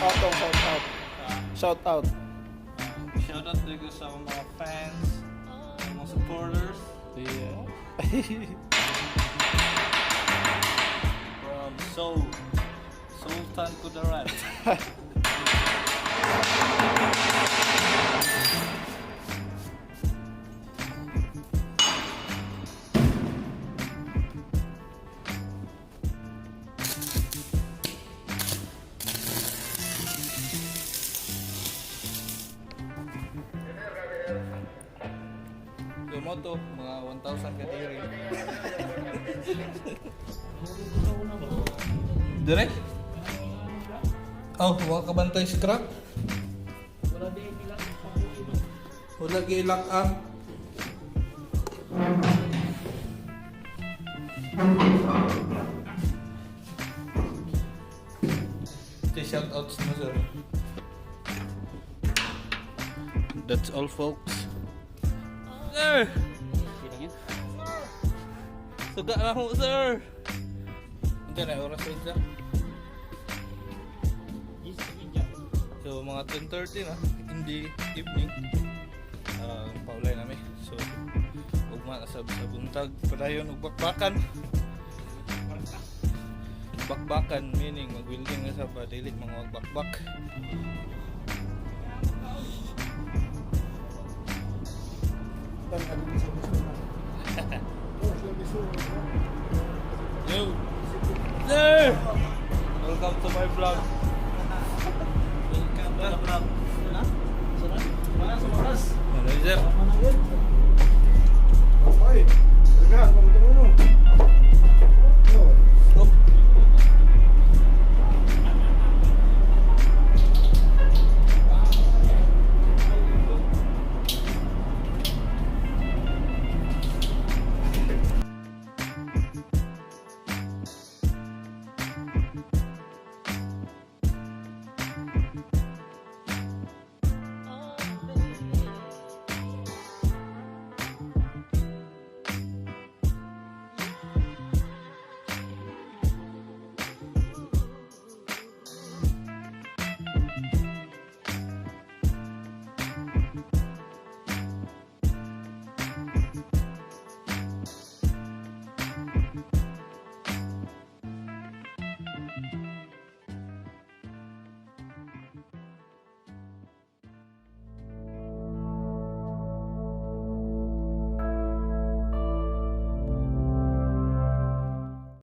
Out dong, shout out. Shout out. Shout out ko sa mga fans, mga supporters from Seoul, Sultan Kudarat. So mo to, mga 1,000 ka diri. Dire? Oh, wa ka bantay si crack? Wala gi lock up. Ito, shout outs mo, sir. That's all, folks. Sir! Suga na ho, sir! Hindi na, oras rin, sir. So, mga 10:30 na in the evening. Paulay nami. So, ugma na sa buntag. Padayon og bakbakan. Bakbakan meaning mag-welding na sa ba, dili mga magbakbak.